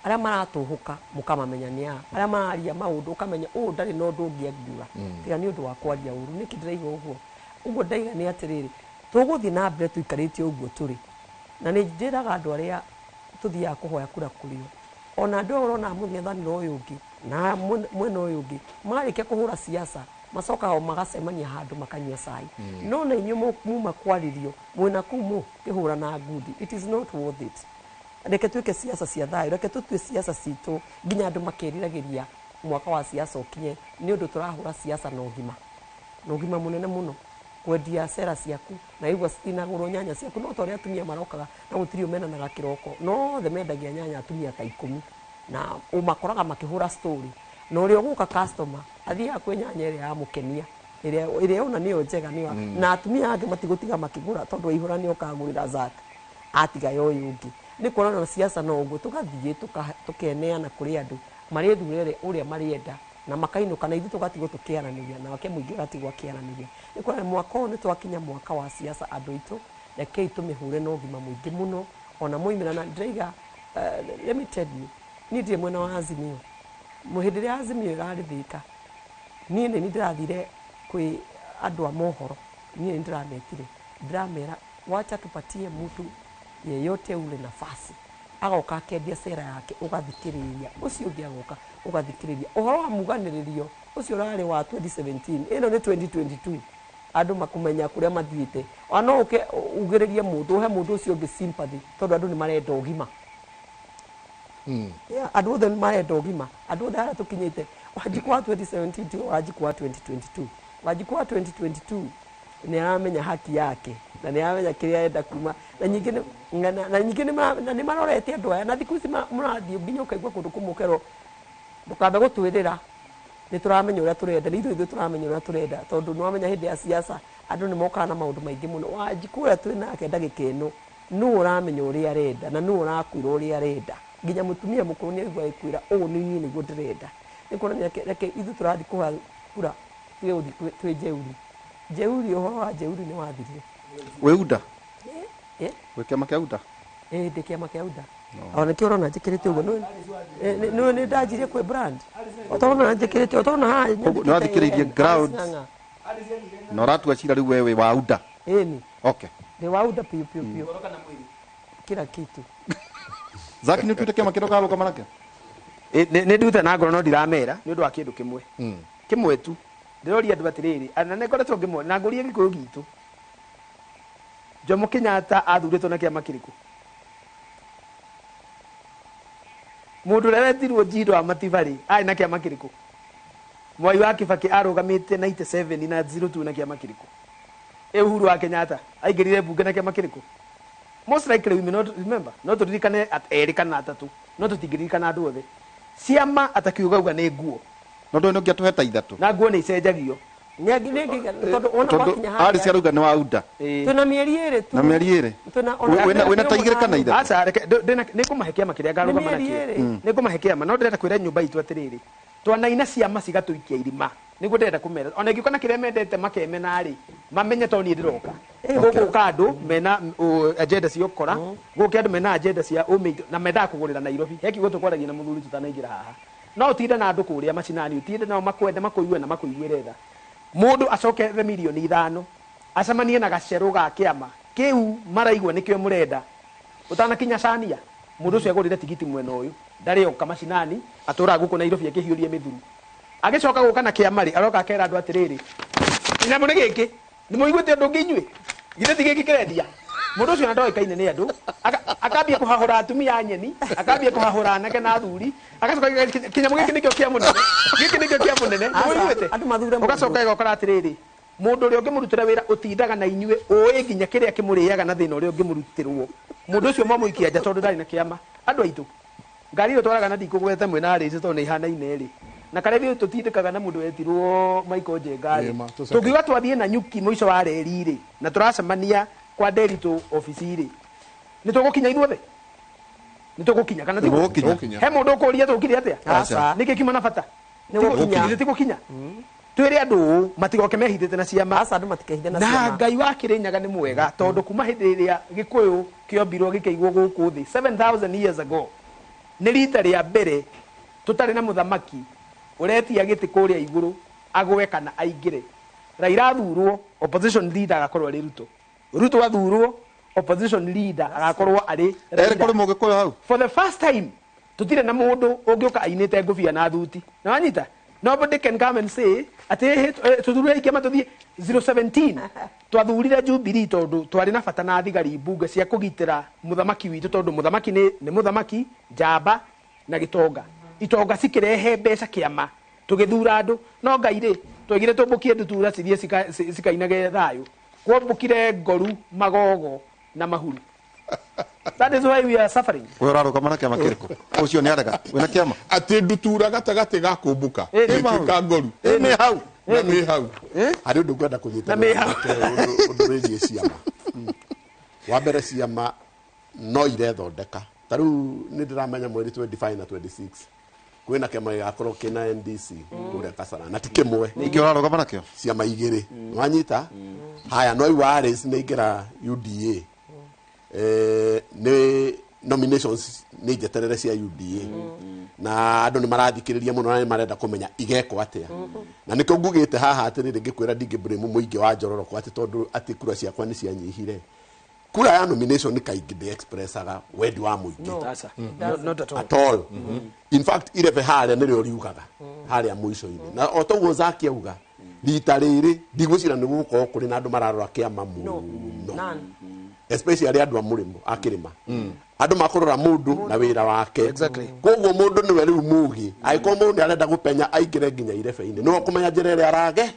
arĩa maratũhũka mũkamamenya nĩ a, arĩa mararia maũndũ ũkamenya ũũ ndarĩ na ũndũ ũngĩ angiuga tiga nĩ ũndũ wa kwaria ũru. Nĩkĩ ndĩraigua ũguo? Ũguo ndaiga nĩ atĩrĩrĩ, tũgũthiĩ na mbere tũikarĩte ũguo tũrĩ. Na nĩ njĩraga andũ arĩa tũthiaga kũhoya kura kũrĩ o, ona andũ aya ũrona mũng'ethanĩro ũyũ ũngĩ na mwena ũyũ ũngĩ marĩkia kũhũra siasa macokaga o magacemania handũ makanyua cai. No na inyuĩ muma kwarĩrio mwĩna kũu mũkĩhũra na ngundi, it is not worth it. Reke twĩke siasa cia thayũ, reke tũtue siasa citũ nginya andũ makeriragĩria mwaka wa siasa ũkinye, nĩ ũndũ tũrahũra siasa na ũgima, na ũgima mũnene mũno, kwendia cera ciaku na igua citinagũrwo nyanya ciaku, no ta ũrĩa atumia marokaga na gũtirĩ ũmenanaga kĩroko, no othe mendagia nyanya atumia ta 10 na ũmakoraga makĩhũra story, na ũrĩa ũgũka customer athiaga kwĩ nyanya ĩrĩa yamũkenia, ĩrĩa ona nĩyo njega nĩyo, na atumia angĩ matigũtiga makĩgũra tondũ waihũra nĩ ũkagũrĩra Zack atiga ya ũyũ ũngĩ. Nĩ kuonana na siasa no ũguo tũgathiĩ tũkeneana kũrĩ andũ marĩthurere ũrĩa marĩenda na makainũka na ithuĩ tũgatigwo tũkĩaranĩria nake mũingĩ ũgatigwo akĩaranĩria. Nĩ kuonania mwaka ũyũ nĩ twakinya mwaka wa siasa andũ aitũ, rekei tũmĩhũre na ũgima mũingĩ mũno ona moimĩra na ndĩraiga, let me tell you, niĩ ndirĩ mwena wa Azimio. Hĩndĩ ĩrĩa Azimio ĩrarĩ Thika, niĩ nĩ ndĩrathire kwĩ andũ a mohoro, niĩ nĩ ndĩrametire, ndĩramera wacha tupatie mtu yeyote ule nafasi, agoka akendia sera yake ũgathikĩrĩria, ũcio ũngĩ agoka ũgathikĩrĩria. Ũhoro wa muganĩrĩrio ũcio ũrarĩ wa 2017, ĩno nĩ 2022, andũ makũmenya kũrĩa mathiĩte. Ona no ũke ugĩrĩrie mũndũ, ũhe mũndũ ũcio ũngĩ sympathy tondũ andũ nĩ marenda ũgima. Yeah, andũ othe nĩ marenda ũgima, andũ othe harĩa tũkinyĩte. Wanjikũ wa 2017 ti Wanjikũ wa 2022. Wanjikũ wa 2022 nĩ aramenya haki yake na nĩ aramenya kĩrĩa arenda kuma, na nyingĩ na nyingĩ nĩ marorete andũ aya, na thikũ ici mũrathiĩ nginya ũkaigua kũndũ kũmwe ũkerwo ndũkambe gũtwĩrĩra, nĩ tũramenya ũrĩa tũrenda, nĩ ithuĩ tũramenya ũrĩa tũrenda, tondũ nĩ wamenya hĩndĩ ya siasa andũ nĩ mokaga na maũndũ maingĩ mũno. Wanjikũ ũrĩa twĩ nake ndagĩka ĩno nũ ũramenya ũrĩa arenda na nũ ũrakwĩra ũrĩa arenda, nginya mũtumia mũkũrũ nĩ aigua agĩkwĩra ũũ nĩ niĩ nĩguo ndĩrenda. Nĩ kuonania reke ithuĩ tũrathiĩ kũhoya kura tũtige gũthiĩ twĩ jeuri. Jeuri, ũhoro wa jeuri nĩ wathirire. Wĩ UDA? Wĩ kĩama kĩa UDA? Ĩĩ, ndĩ kĩama kĩa UDA. Ona nĩkĩo ũrona njĩkĩrĩte ũguo. Nĩ nĩ ndanjirie kwĩ brand. O ta ũrona njĩkĩrĩte, o ta ũrona haha Koguo nĩ wathikĩrĩirie ground. Na ũratua cira rĩu we wĩ wa UDA. Ĩni. Okay. Ndĩ wa UDA piũ piũ piũ. Kila kitu. Zack, nĩ ũtuĩte kĩama kĩrĩa ũkarũgama nakĩo? Nĩ nduĩte na ngoro no ndiramera nĩ ũndũ wa kĩndũ kĩmwe. Kĩmwe tu. Ndĩroria andũ atĩrĩrĩ, na nĩ ngoretwo ngĩmona, na ngũrie Gĩkũyũ gitũ. Jomo Kenyatta athurĩtwo na kĩama kĩrĩkũ? Mũndũ ũrĩa wetirwo Njindo wa Matibarĩ arĩ na kĩama kĩrĩkũ? Mwai wa Kibaki arũgamĩte 97 na 02 na kĩama kĩrĩkũ? Uhuru wa Kenyatta aingĩrire mbunge na kĩama kĩrĩkũ? Most likely we may not remember. No tũririkane erĩ kana atatũ, no tũtingĩririkana andũ othe. Ciama atakiuga uga nĩ nguo. No ndũĩ nĩ ũngĩatũhe ta ithatũ. Na nguo nĩ icenjagio. Tondũ ona Tondũ gwakinya harĩa Alice arauga nĩ wa UDA. Twĩna mĩeri ĩrĩ tu. Na mĩeri ĩrĩ. Twĩna ona Wĩna ta igĩrĩ kana ithatũ? Aca, reke, ndĩna, nĩ ngũmahe kĩama kĩrĩa ngarũgama Nĩ mĩeri nakĩo. ĩrĩ. Nĩ ngũmahe kĩama, no ndĩrenda kwĩra nyũmba itũ atĩrĩrĩ. Twanaina ciama cigatũikia irima. Nĩguo ndĩrenda kũmera. Ona ingĩũka na kĩrĩa mendete makemena rĩ, mamenye tondũ niĩ ndĩroka. Gũgũka andũ mena, agenda cia ũkora, gũke andũ mena agenda cia ũmĩito, na mendaga kũgũrĩra Nairobi. He kiugo tũkwaragia na mũthuri tũtanaingĩra haha. No ũtinde na andũ kũrĩa macinani, ũtinde nao makwende, makũigue na makũiguĩre tha. Mũndũ acoke ethe mirioni ithano, Acemanie na gacerũ ga kĩama kĩu maraigua nĩkĩo mũrenda. Ũtanakinya cania mũndũ ũcio agũrĩre tigiti mwena ũyũ, ndarĩ oka macinani, atũraga gũkũ Nairobi akĩhiũria mĩthuru. Agĩcoka gũka na kĩama rĩ, aroka akera andũ atĩrĩrĩ, kĩnyamũ nĩ gĩkĩ, nĩ mũiguĩte ũndũ ũngĩ inyuĩ? Githĩ ti gĩkĩ kĩrendia? Mũndũ ũcio ona ndoĩkaine nĩ andũ, akambia kũhahũra atumia a nyeni, akambia kũhahũra anake na athuri, agacoka kĩnyamũ gĩkĩ nĩkĩo kĩa mũnene, gĩkĩ nĩkĩo kĩa mũnene, nĩ mũiguĩte? Andũ mathure mũndũ. Ũgacoka ũgakora atĩrĩrĩ, mũndũ ũrĩa ũngĩmũrutĩra wĩra ũtindaga na inyuĩ ũĩ nginya kĩrĩa kĩmũrĩaga na thĩna ũrĩa ũngĩmũrutĩrwo, mũndũ ũcio mwamũikia nja tondũ ndarĩ na kĩama. Andũ aitũ, ngari ĩyo twaraga na ndikũgweta mwena arĩci tondũ nĩ ihanaine rĩ, na karĩa ithuĩ tũtindĩkaga na mũndũ wetirwo Michael Njenga rĩ, tũngiuga twathiĩ na nyuki mũico wa reri rĩ, na tũracemania kwa Nderitu obici rĩ, nĩ tũgũkinya ithuothe? Nĩ tũgũkinya kana ti Tũgũkinya. He mũndũ ũkũria tũkire atĩa? Aca. Nĩkĩ kiuma na bata? Nĩ gũkinya. Nĩ tigũkinya. Twĩre andũ ũũ matigoke mehithĩte na ciama. Aca, andũ matikehithe na na ciama. Ngai wa Kĩrĩnyaga nĩ mwega tondũ kuma hĩndĩ ĩrĩa Gĩkũyũ kĩombirwo gĩkĩigwo gũkũ thĩ 7000 years ago, nĩ rita rĩa mbere tũtarĩ na mũthamaki ũretia gĩtĩ kũrĩa igũrũ agwe kana aingĩre. Raila athurwo, opposition leader agakorwo arĩ Ruto. Ruto athurwo, opposition leader agakorwo arĩ Erĩ Raila. kũrĩ mũgĩkũyũ hau. For the first time tutire na mundu ungiuka ainite ngubia na thuti. Na wanyita? Nobody can come and say ati tuthure kiama tuthie 017. Twathurire Jubilee tondu twari na bata na thigari mbunge cia kugitira muthamaki witu tondu muthamaki ni muthamaki njamba na gitonga. Itonga cikirehe mbeca kiama tugithura andu no Ngai ri twegire tumbukie ndutura cithie cikainage thayu. Kwombukire ngoru magogo na mahuru. That is why we are suffering. We ũrarũgama na kĩama kĩrĩkũ? Ũcio nĩ arega. Wĩna kĩama? Atĩ ndutura gatagatĩ ga kũmbũka. Ĩtuĩka ngoru. Nĩ hau. Na nĩ hau. Harĩ ũndũ ngwenda kũnyita Na mĩ hau. ũndũ wĩgiĩ ciama. Wa mbere ciama no irethondeka. Ta rĩu nĩ ndĩramenya mweri 25 na 26 kwĩna kĩama gĩgakorwo kĩna NDC kũrĩa Kasarani na ti kĩmwe. Nĩkĩo ũrarũgama nakĩo? Ciama igĩrĩ. Wanyita? Haya no iwa race nĩ ingĩra UDA. Nĩ nominations nĩ njeterere cia UDA. Na andũ nĩ marathikĩrĩria mũno na nĩ marenda kũmenya igekwo atĩa. Na nĩkĩo ngugĩte haha atĩrĩrĩ ngĩkwĩra ndingĩ blame mũingĩ wa Njororoko atĩ tondũ atĩ kura ciakwa nĩ cianyihire. Kura ya nomination kaingĩ ndĩ expressaga wendi wa mũingĩ. No. Aca. No, not at all. At all. In fact irebe harĩa nĩrĩo riugaga harĩa mũico-inĩ. Na o toguo Zaki auga rita rĩrĩ ndigwĩciria nĩ gũgũkorwo kũrĩ na andũ mararora kĩama mũno. None. Especially andũ a mũrĩmo a kĩrĩma. Andũ makũrora mũndũ na wĩra wake. Exactly. Koguo mũndũ nĩwe rĩu mũgĩ. Angĩkorwo mũndũ nĩarenda gũpenya aingĩre nginya irebe-inĩ. Nĩwe ũkũmenya njĩra ĩrĩa arage.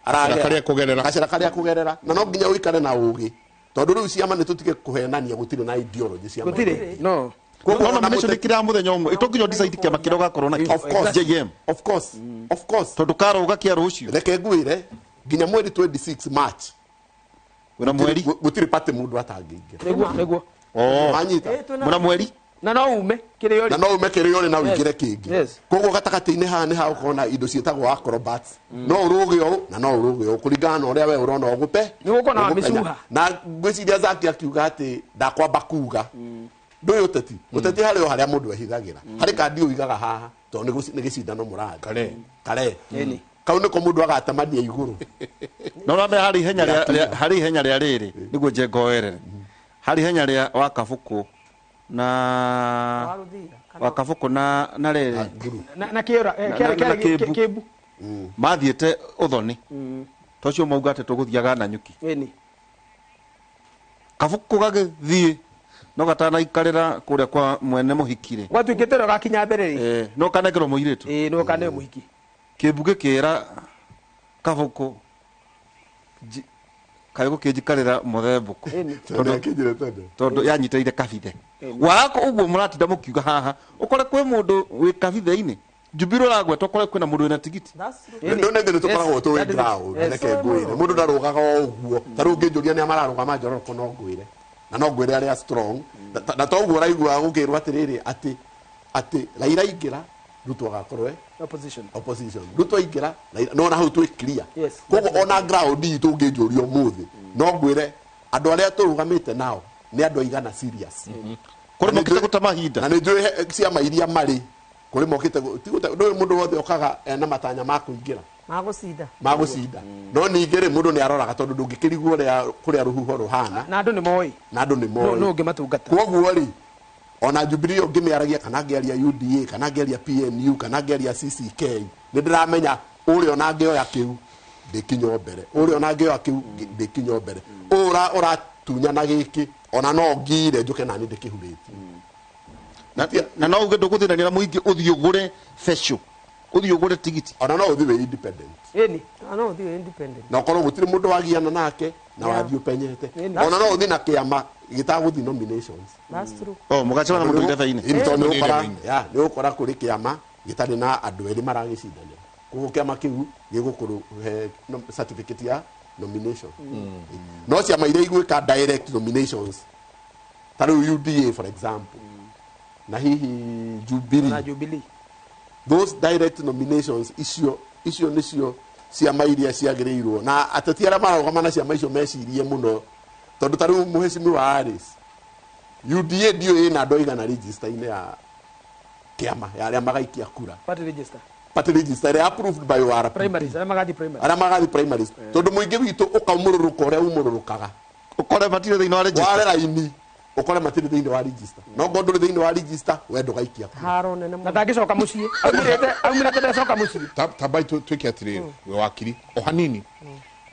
Gacĩra karĩa kũgerera. Gacĩra karĩa kũgerera. Na no nginya ũikare na ũgĩ. Tondũ rĩu ciama nĩ tũtige kũhenania gũtirĩ na ideology ciama. Gũtirĩ. No. Koguo No ona nomination mũte- ĩkĩrĩa mũthenya ũmwe. Ĩto nginya decide kĩama kĩrĩa ũgakorwo nakĩo. Of course. JM. Of course. Of course. Tondũ karũga kĩa rũciũ. Reke ngwĩre nginya mweri 26 March. Wĩna mweri. Gũtirĩ party mũndũ atangĩingĩra. Nĩguo, nĩguo. Wanyita? Mwena mweri. Na no ume kĩrĩa Na ũrĩ. no ume kĩrĩa ũrĩ na ũingĩre kĩngĩ. Yes. Koguo gatagatĩ-inĩ haha nĩ hagũkorwo na indo ciĩtagwo acrobats. No ũrũge ũũ na no ũrũge ũũ kũringana na ũrĩa we ũrona ũgũpe. Nĩ gũkorwo na ũgũpenya. mĩcuha. Na ngwĩciria Zaki akiuga atĩ ndakwamba kuga. Ndũĩ ũteti. Ũteti harĩ o harĩa mũndũ ehithagĩra. Harĩ kandi ũigaga haha tondũ nĩ gĩcindano mũrathiĩ. Kare. Kare. Ĩni. Kau nĩko mũndũ agatemania igũrũ. No rambe harĩ ihenya rĩa harĩ ihenya rĩa rĩrĩ nĩguo Njenga oerere. Harĩ ihenya rĩa Wakabũkũ na Waruthira, kana- Wakabũkũ na rĩrĩ. Na kĩora, Na Kĩmbu. Kĩmbu. Mathiĩte ũthoni. To ũcio mauga atĩ tũgũthiaga na nyuki. Ĩni. Kabũkũ gagĩthiĩ no gatanaikarĩra kũrĩa kwa mwene mũhiki rĩ. Gwatuĩkĩte ũrĩa ũgakinya mbere rĩ. No kanengerwo mũirĩtu. Ĩĩ, nĩwe ũkaneo mũhiki. Kĩmbu gĩkĩra Kabũkũ kaĩ gũkĩnjikarĩra mũthembũkũ. Ĩni. Tondũ akinyire tene. Tondũ yanyitĩrĩire kabithe. Wako ũguo mũratinda mũkiuga haha ũkore kwĩ mũndũ wĩ kabithe-inĩ. Jubilee ũragweta ũkore kwĩna mũndũ wĩna tigiti. That's true. Nĩ nĩ nĩ tũkoragwo tũĩ That is it. ground Yes. reke ngwĩre mũndũ ndarũgaga o ũguo ta rĩu ũngĩnjũria nĩa mararũgama Njoroko no ngwĩre na no ngwĩre arĩa strong na toguo ũraigua gũkĩrwo atĩrĩrĩ atĩ Raila aingĩra Ruto agakorwo e Opposition. opposition Ruto aingĩra Raila no na hau twĩ clear. Yes. Koguo ona ground itũ ũngĩnjũria ũmũthĩ no ngwĩre andũ arĩa tũrũgamĩte nao nĩ andũ aigana serious. Kũrĩ mokĩte gũte mahinda. Na nĩ njũĩ ciama iria marĩ kũrĩ mokĩte ndũĩ mũndũ wothe okaga ena matanya ma kũingĩra. Magũcinda. Magũcinda. No ningĩ rĩ, mũndũ nĩ aroraga tondũ ndũngĩkĩrigwo ũrĩa kũrĩa rũhuho rũhana. Na andũ nĩ moĩ. Na andũ nĩ moĩ. No ũngĩmatungata. Koguo rĩ, ona Jubilee ũngĩmĩaragia kana ngĩaria UDA kana ngĩaria PNU kana ngĩaria CCK, nĩ ndĩramenya ũrĩa ona ngĩoya kĩu ndĩkinya mbere, ũrĩa ona ngĩoya kĩu ndĩkinya mbere, ũra ũratunyana gĩkĩ ona no ngire njũke nani ndĩkĩhurĩtie. Na no uge ndũgũthĩnania na mũingĩ, ũthiĩ ũgũre special, ũthiĩ ũgũre tigiti. Ona no ũthiĩ wĩ independent. Ĩni. No ũthiĩ independent. Na ũkorwo gũtirĩ mũndũ wagiana nake na wathiĩ ũpenyete. Ona no ũthiĩ na kĩama gĩtagũthiĩ nominations. That's true. Oh, mũgacemana mũndũ irebe-inĩ. Ĩni, tondũ nĩ ũgũkora kũrĩ kĩama gĩtarĩ na andũ erĩ maragĩcindanĩra. Koguo kĩama kĩu gĩgũkũhe certificate ya nomination. No ciama iria igwĩka direct nominations, ta rĩu UDA for example, na hihi Jubilee. Na Jubilee. Those direct nominations icio nĩcio ciama iria ciagĩrĩirwo, na ateti arĩa mararũgama na ciama icio mecirie mũno, tondũ ta rĩu mũhecimiwa Harris, UDA ndiũĩ ĩna andũ aigana register-inĩ ya kĩama ya arĩa magaikia kura. Party register. Party register ĩrĩa approved by ORP. Primaries, arĩa magathiĩ primaries. Arĩa magathiĩ primaries. Tondũ mũingĩ witũ ũkaumũrũrũka ũrĩa umũrũrũkaga. Ũkore matirĩ thĩinĩ wa register. Ware raini, ũkore matirĩ thĩinĩ wa register. No ngorwo ndũrĩ thĩinĩ wa register, we ndũgaikia kura. Haro nene mũno. Na ndangĩcoka mũciĩ. Aumĩrĩte ndacoka mũciĩ. Tambai twĩke atĩrĩrĩ, we wakiri, o hanini.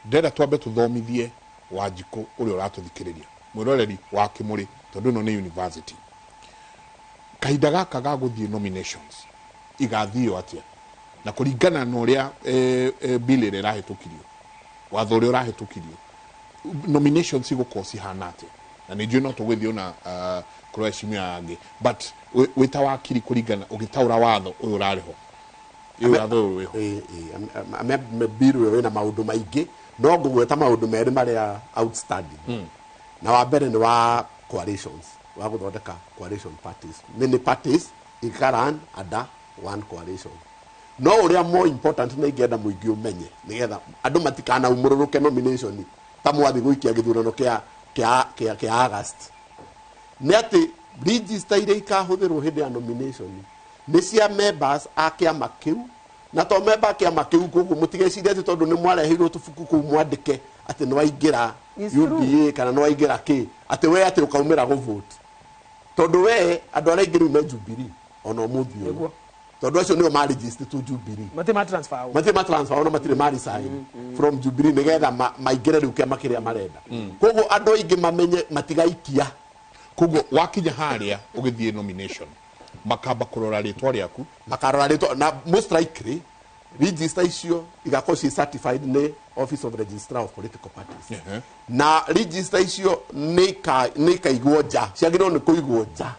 Ndĩrenda twambe tũthomithie Wanjikũ ũrĩa ũratũthikĩrĩria, mwĩroreri wa Kĩmũrĩ, tondũ ĩno nĩ university. Kahinda gaka ga gũthiĩ nominations igathio atĩa? Na kũringana na ũrĩa bill ĩrĩa ĩrahĩtũkirio, watho ũrĩa ũrahĩtũkirio, nominations igũkorwo cihana atĩa? Na nĩ njũĩ no tũgũthiĩ ona kũrĩ heshimiwa angĩ, but wĩ ta wakiri kũringana ũgĩtaũra watho ũyũ ũrarĩ ho, watho ũyũ wĩho. Bill ĩyo ĩna maũndũ maingĩ, no ngũgweta maũndũ merĩ marĩa outstanding. Na wa mbere nĩ wa coalitions, wa gũthondeka coalition parties. Many parties ikaran under one coalition. No ũrĩa more important nĩ ingĩenda mũingĩ ũmenye, nĩgetha andũ matikanaumũrũrũke nomination ta mwathi gũikia gĩthurano kĩa August. Nĩ atĩ register iria ikahũthĩrwo hĩndĩ ya nomination nĩ cia members a kĩama kĩu, na to member a kĩama kĩu, koguo mũtigecirie atĩ tondũ nĩ mwareheirwo tũbuku kũu mwandĩke atĩ nĩ waingĩra UDA kana nĩ waingĩra kĩ, atĩ we atĩ ũkaumĩra gũvote. Tondũ we andũ arĩa aingĩ rĩu me Jubilee ona ũmũthĩ ũyũ, tondũ acio nĩo marigistĩtwo Jubilee. Matirĩ ma transfer. Matirĩ ma transfer ona matirĩ ma resign from Jubilee nĩgetha maingĩre rĩu kĩama kĩrĩa marenda. Koguo andũ aingĩ mamenye matigaikia. Koguo wakinya harĩa ũgĩthiĩ nomination, makamba kũrora rĩtwa rĩaku, makarora rĩtwa, na most likely register icio igakorwo ci certified nĩ Office of Registrar of Political Parties. Na register icio nĩ ikaigwo nja, ciagĩrĩirwo nĩ kũigwo nja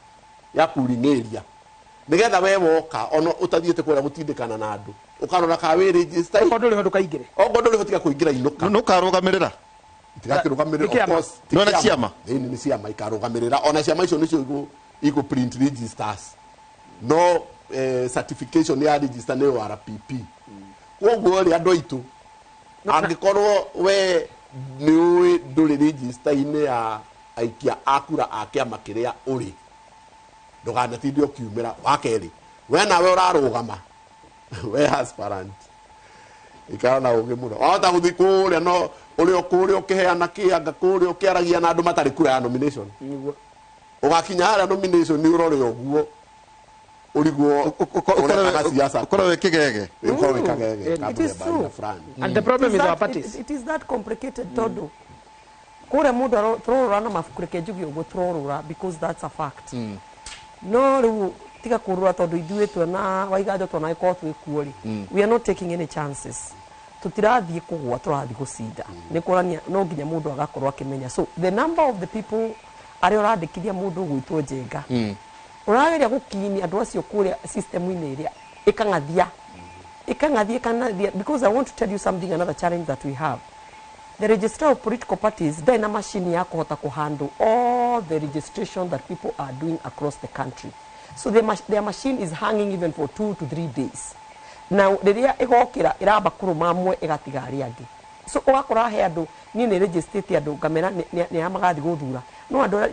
ya polling area, nĩgetha we woka ona ũtathiĩte kũrĩa gũtindĩkana na andũ, ũkarora kana wĩ register. Okorwo ndũrĩ ho ndũkaingĩre. Okorwo ndũrĩ ho tiga kũingĩra inũka. Nĩ ũkarũgamĩrĩra. Itigakĩrũgamĩrĩra, of course. Nĩ ona ciama. Ĩni nĩ ciama ikarũgamĩrĩra. Ona ciama icio nĩcio igũ print registers. No certification ya register nĩ ORPP. Koguo rĩ andũ aitũ, angĩkorwo we nĩ ũĩ ndũrĩ register-inĩ ya aikia a kura a kĩama kĩrĩa ũrĩ, ndũkanatinde ũkiumĩra. Wa kerĩ, we nawe ũrarũgama, we aspirant, ikara na ũgĩ mũno. Wahota gũthiĩ kũrĩa no ũrĩa kũrĩa ũkĩheana kĩanga, kũrĩa ũkĩaragia na andũ matarĩ kura ya nomination. Ũgakinya harĩa nomination nĩ ũrore ũguo, ũrigwo ũrekaga siasa. Ũkorwo wĩ kĩgege. Ũkorwo wĩ kĩgege. It is true. And the problem is our parties. It is that complicated tondũ kũrĩa mũndũ tũrorora na mabuku, reke njuge ũguo tũrorora because that's a fact. No rĩu tiga kũrora tondũ ithuĩ twena Waiganjo twanagĩkorwo twĩ kuo rĩ, we are not taking any chances. Tũtirathiĩ kũgũa, tũrathiĩ gũcinda. Nĩ kuonania no nginya mũndũ agakorwo akĩmenya. So the number of the people arĩa ũrandĩkithia mũndũ ũgwĩtwo Njenga, ũrageria gũkinyia andũ acio kũrĩa system-inĩ ĩrĩa ĩkang'athia, because I want to tell you something, another challenge that we have. The registrar of political parties ndarĩ na machine ya kũhota kũhandle all the registration that people are doing across the country. So their machine is hanging even for 2 to 3 days. Now rĩrĩa ĩgokĩra ĩramba kũrũma amwe ĩgatiga arĩa angĩ. So ũgakora he andũ niĩ nĩ registrĩte andũ ngamera nĩ magathiĩ gũthura. No andũ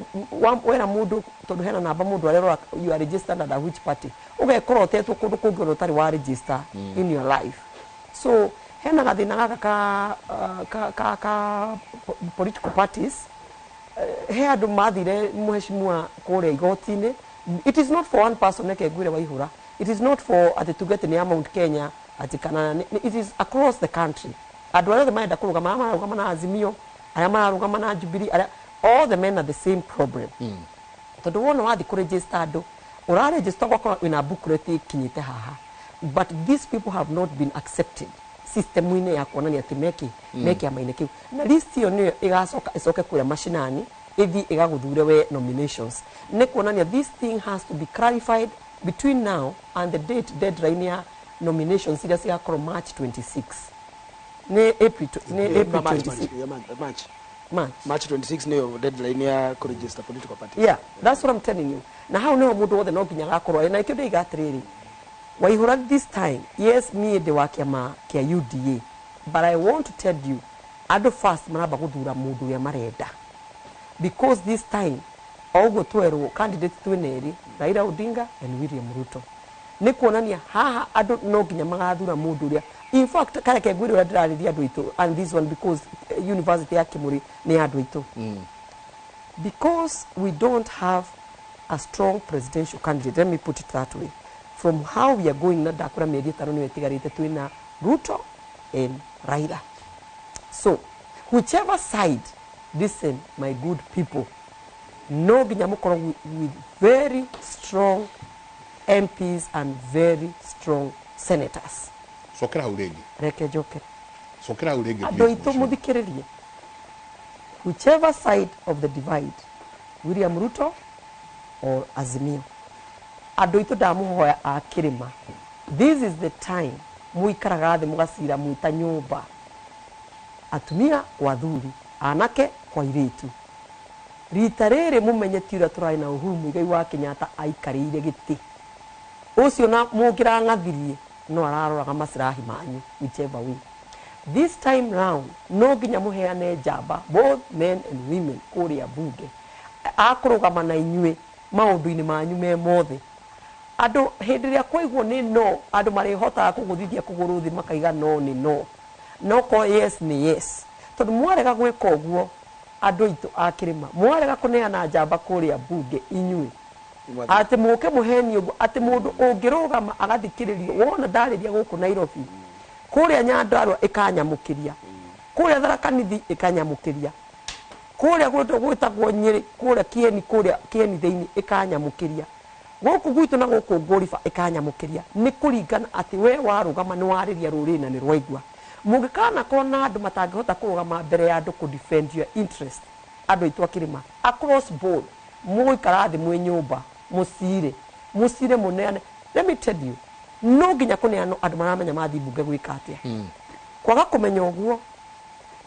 wera mũndũ tondũ hena namba mũndũ arerora you are registered under which party, ũgekora ũtetwo kũndũ kũngĩ ona ũtarĩ wa register in your life. So Hena gathĩna gaka ka, ka, ka, ka political parties. He andũ mathire mheshimiwa kũrĩa igoti-inĩ. It is not for one person, reke ngwĩre Waihũra, it is not for atĩ tuge atĩ nĩ ya Mount Kenya atĩ kana it is across the country. Andũ arĩa othe marenda kũrũgama, arĩa mararũgama na Azimio, arĩa mararũgama na Jubilee, arĩa all the men are the same problem, tondũ wona wathiĩ kũregister andũ, ũraregister ũgakorwo wĩna booklet ĩkinyĩte haha, but these people have not been accepted system-inĩ ya kuonania atĩ meki me kĩama-inĩ kĩu, na list ĩyo nĩyo ĩgacoka ĩcoke kũrĩa macinani, ĩthiĩ ĩgagũthure we nominations. Nĩ kuonania this thing has to be clarified between now and the date, deadline ya nominations iria cigakorwo March 26, nĩ April, nĩ April 26. March, March. March. March 26 niyo deadline ya kuregister political party. Yeah, that's what I'm telling you. Na hau niho mundu wothe no nginya agakorwo na ikio. Ndĩiga atĩrĩrĩ, Waihũra, this time, yes, niĩ ndĩ wa kĩama kĩa UDA, but I want to tell you, andũ first maramba gũthura mũndũ ũrĩa marenda, because this time o ũguo twerwo candidate twĩna erĩ, Raila Odinga and William Ruto. Nĩ kuonania haha andũ no nginya magathura mũndũ ũrĩa, in fact, kareke ngwĩre ũrĩa ndĩrarĩria andũ aitũ, and this one because university ya Kimuri nĩ ya andũ aitũ, because we don't have a strong presidential candidate, let me put it that way, from how we are going, na ndakũra mĩeri 5 nĩyo ĩtigarĩte, twĩna Ruto and Raila. So whichever side, listen, my good people, no nginya mũkorwo with very strong MPs and very strong senators. Cokera hau rĩngĩ. Reke njokere. Cokera hau rĩngĩ, Andũ please, aitũ, mheshimiwa. Mũthikĩrĩrie, whichever side of the divide, William Ruto or Azimio, andũ aitũ, ndamũhoya a kĩrĩma, this is the time mũikaraga thĩ mũgacira mwĩta nyũmba, atumia kwa athuri, anake kwa airĩtu. Rita rĩrĩ mũmenye ti ũrĩa tũrarĩ na Uhuru Muigai wa Kenyatta aikarĩire gĩtĩ ũcio na mũngĩrang'athirie no araroraga maslahi manyu. Whichever way, this time round no nginya mũheane njamba, both men and women, kũrĩa bunge akũrũgama na inyuĩ maũndũ-inĩ manyu me mothe. Andũ hĩndĩ ĩrĩa kwaigwo nĩ no andũ marĩhotaga kũgũthithia kũgũrũ thĩ, makaiga no nĩ no, no ko yes nĩ yes, tondũ mwarega gwĩka ũguo, andũ aitũ a kĩrĩma, mwarega kũneana njamba kũrĩa bunge inyuĩ, atĩ mũke mũhenio ũguo atĩ mũndũ ũngĩrũgama agathikĩrĩrio. Wona ndarĩria gũkũ Nairobi, kũrĩa Nyandarua ĩkanyamũkĩria, kũrĩa Tharaka Nithi ĩkanyamũkĩria, kũrĩa gwĩtagwo Nyĩrĩ, kũrĩa Kieni, kũrĩa Kieni thĩinĩ ĩkanyamũkĩria, gũkũ gwitũ na gũkũ Ngũriba ĩkanyamũkĩria. Nĩ kũringana atĩ we warũgama nĩ warĩria rũrĩrĩ na nĩ rwaigua. Mũngĩkanakorwo na andũ matangĩhota kũrũgama mbere ya andũ kũ defend your interest, andũ aitũ a kĩrĩma, across board, mũgũikara thĩ mwĩ nyũmba, mũcire mũcire mũneane. Let me tell you, no nginya kũneanwo andũ maramenya mathiĩ mbunge gwĩka atĩa. Kwaga kũmenya ũguo,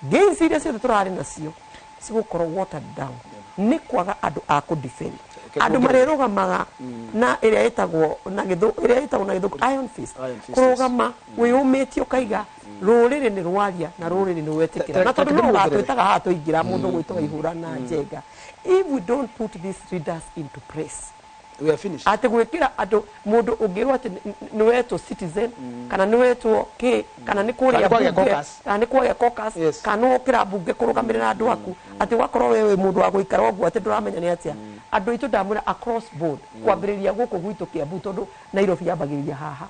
gains iria ciothe tũrarĩ nacio cigũkorwo watered down nĩ kwaga andũ a kũ defend, andũ marĩrũgamaga na ĩrĩa ĩtagwo na gĩthũ ĩrĩa ĩtagwo na gĩthũngũ iron fist. Iron fist, Kũrũgama wĩyũmĩtie ũkaiga rũrĩrĩ nĩ rwaria na rũrĩrĩ nĩ rwetĩkĩra, na tondũ no ũgatwĩtaga haha tũingĩra mũndũ gwĩtwo Waihũra na Njenga. If we don't put these leaders into place, We are finished. Atĩ gwĩkĩra andũ mũndũ ũngĩrwo atĩ nĩ wetwo citizen kana nĩ wetwo kĩ kana nĩ kũrĩa Kana nĩ kwagĩa mbunge, caucus. kana nĩ kwagĩa caucus, kana nĩ wokĩra mbunge kũrũgamĩrĩra andũ aku, atĩ ũgakorwo we wĩ mũndũ wa gũikara ũguo atĩ ndũramenya nĩ atĩa. Andũ aitũ, ndamwĩra, across board, kwambĩrĩria gũkũ gwitũ Kiambu, tondũ Nairobi yambagĩrĩria haha,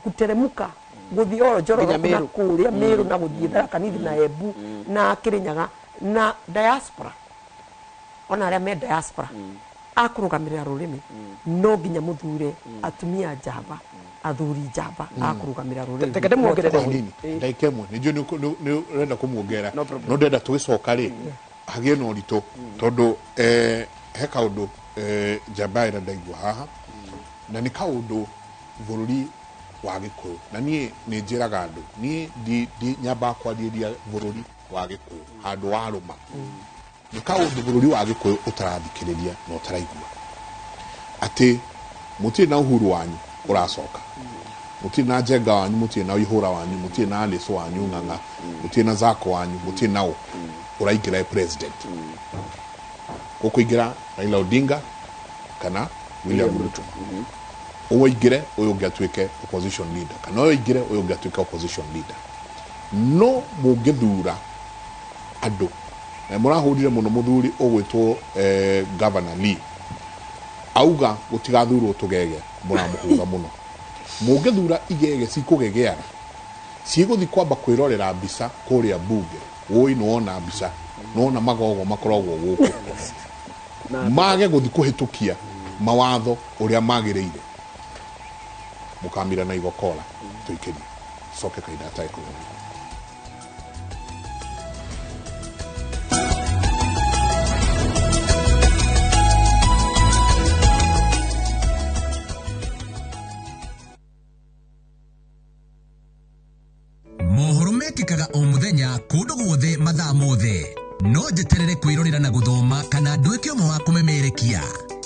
guteremuka gũthiĩ oro Njororo Nginya na Meru. Kũrĩa Meru na gũthiĩ Tharaka Nithi na Embu na Kĩrĩnyaga na diaspora, ona arĩa me diaspora akũrũgamĩrĩra rũrĩmĩ, no nginya mũthure atumia njamba, athuri njamba akũrũgamĩrĩra rũrĩrĩ. Reke ndĩmuongerere. Hanini, ndagĩka 1, nĩ njũĩ nĩ ũrenda kũmuongerera. No problem. No ndĩrenda tũgĩcoka rĩ hagĩe na ũritũ, tondũ he kaũndũ njamba ĩrĩa ndaigua haha, na nĩ kaũndũ bũrũri wa Gĩkũyũ, na niĩ nĩ njĩraga andũ, niĩ nyambaga kwarĩria bũrũri wa Gĩkũyũ handũ warũma. Nĩ kaũndũ bũrũri wa Gĩkũyũ ũtarathikĩrĩria na ũtaraigua, atĩ mũtirĩ na Uhuru wanyu ũracoka, mũtirĩ na Njenga wanyu, mũtirĩ na Ihũra wanyu, mũtirĩ na Alice wanyu Ng'ang'a, mũtirĩ na Zako wanyu, mũtirĩ na ũ ũraingĩra president, gũkũingĩra Raila Odinga kana William Ruto, ũyũ aingĩre, ũyũ ũngĩ atuĩke opposition leader, kana ũyũ aingĩre, ũyũ ũngĩ atuĩke opposition leader. No mũngĩthura andũ mũrahũrire mũno mũthuri ũgwĩtwo Governor Lee auga gũtigathurwo tũgege, mũramũhũra mũno. Mũngĩthura igege cikũgegeara cigũthi kwamba kwĩrorera mbica kũrĩa mbunge, woi nĩwona mbica nĩwona magogo makoragwo gũkũ, mage gũthi kũhĩtũkia mawatho ũrĩa magĩrĩire, mũkamira na igokora tũikĩrie coke kahinda gatarĩ kũraihu. Mohoro mekĩkaga o mũthenya kũndũ guothe mathaa mothe, no njeterere kwĩrorera na gũthoma kana nduĩke ũmwe wa kũmemerekia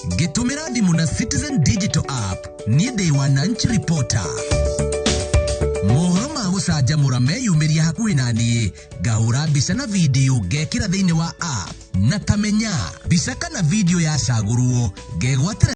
ngĩtũmĩra thimũ na Citizen Digital App. Niĩ ndĩ Wananchi Reporter. Mohoro ma gũcanjamũra meyumĩria hakuhĩ na niĩ, ngahũra mbica na video ngekĩra thĩinĩ wa app, na tamenya mbica kana video yacagũrwo ngegwatĩra.